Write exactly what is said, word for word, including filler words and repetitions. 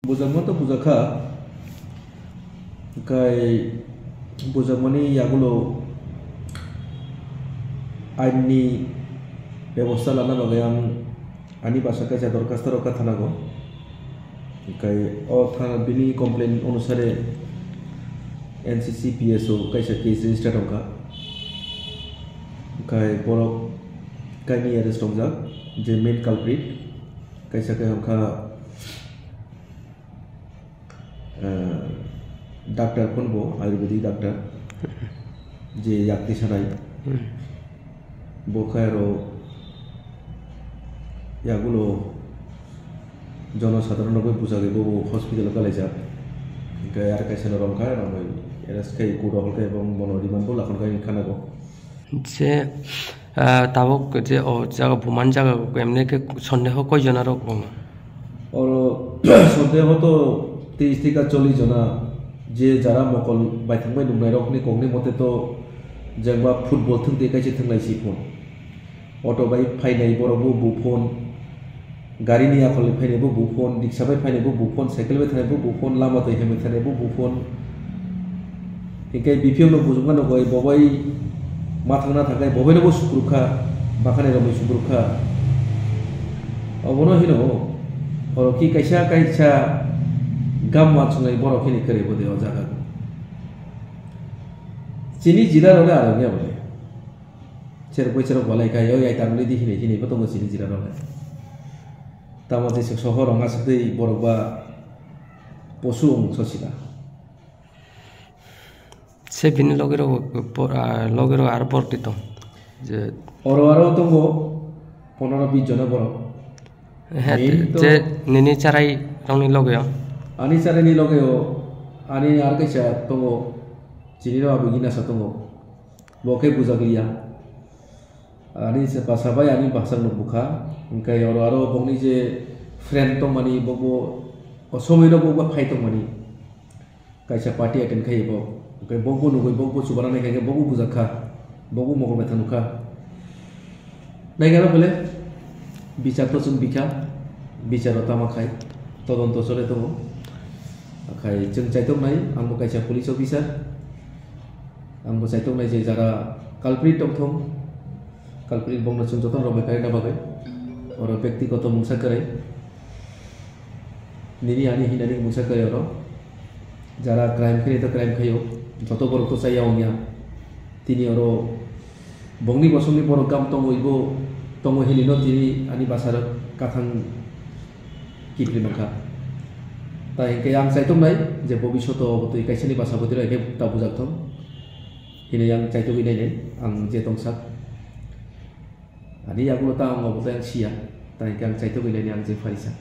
Bujakma to bujakha, hwnkhe bujakmani yagulo ainni bebosta lana bagwi ang ani bwsa kaisa dorkhasto rwkha thanago. Hwnkhe o thana bini complaint onusare N C C P S O kaisa case register wngkha. Hwnkhe borok kainwi arrest wngjak, je main culprit kaisa khe wngkha ah, doctor phano bo ayurvedic doctor, je yak tisanai. Hmm. Bo khe aro yagulo jono sadharon rokbai bujagwi bo hospital o kalaijak. Hwnkhe aro kaisa no romkha, romwi arrest khai court o holkhe bo bono remand bo lakhon khai khanago. Je, ah, tabuk je o jaga buman jaga emne khe sondeho koi jona rok tongo? Oro sondeho to tris thika chollish jona, je jara mokol baithang bai nungnai rokni kokni mote to jengba football thwngtwi kaisa thwnglai si phun. Auto bai phainai borok bo bu phun. Gari ni yakhal ni phainai bo bu phone, riksa bai phainai bo bu phone, cycle bai thanai bo bu phone, lama twi hemwi thanai bo bu phone. Hinkhe B P O no bujukma nugwi bo bai ma thangna thangkhe bo bai no bo sukruk kha, bakhani romwi sukruk kha. Obono hino oro ki kaisa kaisa gam wansuknai borok hini kwrwi bo de o jaga. Chini jila rok le aro wngya bole. Cherok bai cherok balai kha, yo yai tangwi di hinwi hinwi bo tongo chini jila rok le. Tamo tei se sohor rok aswk tei borok ba posu wng sosila. Se bini logi rok, por-, ah, logi rok aro borok twi tong. Je oro aro tongo pondro bis jona borok. He, main to je nini charai rokni logi o? Ani charai ni logi o, ani ar kaisa tongo, chini rok abo gina sa tongo. Bo khe bujak liya. Ani se bwsa bai ani bwsakno bukha. Hwnkhe oro aro bokni je friend tongmani, bokbo o somoino bokba phai tongmani. Kaisa party attend khai bo. Hwnkhe bokbo nugwi bokbo chubana naikha khe bokbo bujak kha. Bokbo mokol bai thang nukha. Naikha no bole bichar to chwng bikha. Bicharo tama khai. Todonto chole tongo. Khai chwng chaitok nai, ang bo kaisa police officer. Ang bo chaitok nai je jara culprit tongthong, culprit bongno chwng jotono romwi karina bagwi. Oro bektigoto mungsa kwrwi. Nini ani hinani mungsa kwrwi oro. Jara crime khainai to crime khaio. Joto borok to chaya wngya. Tini oro bongni bosongni borok gam tongo ibo tongo hinino tini ani bwsarok kathang kipri mankha. Tai hwnkhe ang chaitok nai je bobishoto obo twi kaisani bwsa bwtwi rok khe ta bujak thung. Hinwi ang chaitogwi nainai, ang je tongsak. Ani yagulo ta ang obo tei ang siya. Tai hwnkhe ang chaitogwi nainai ang je pharisak.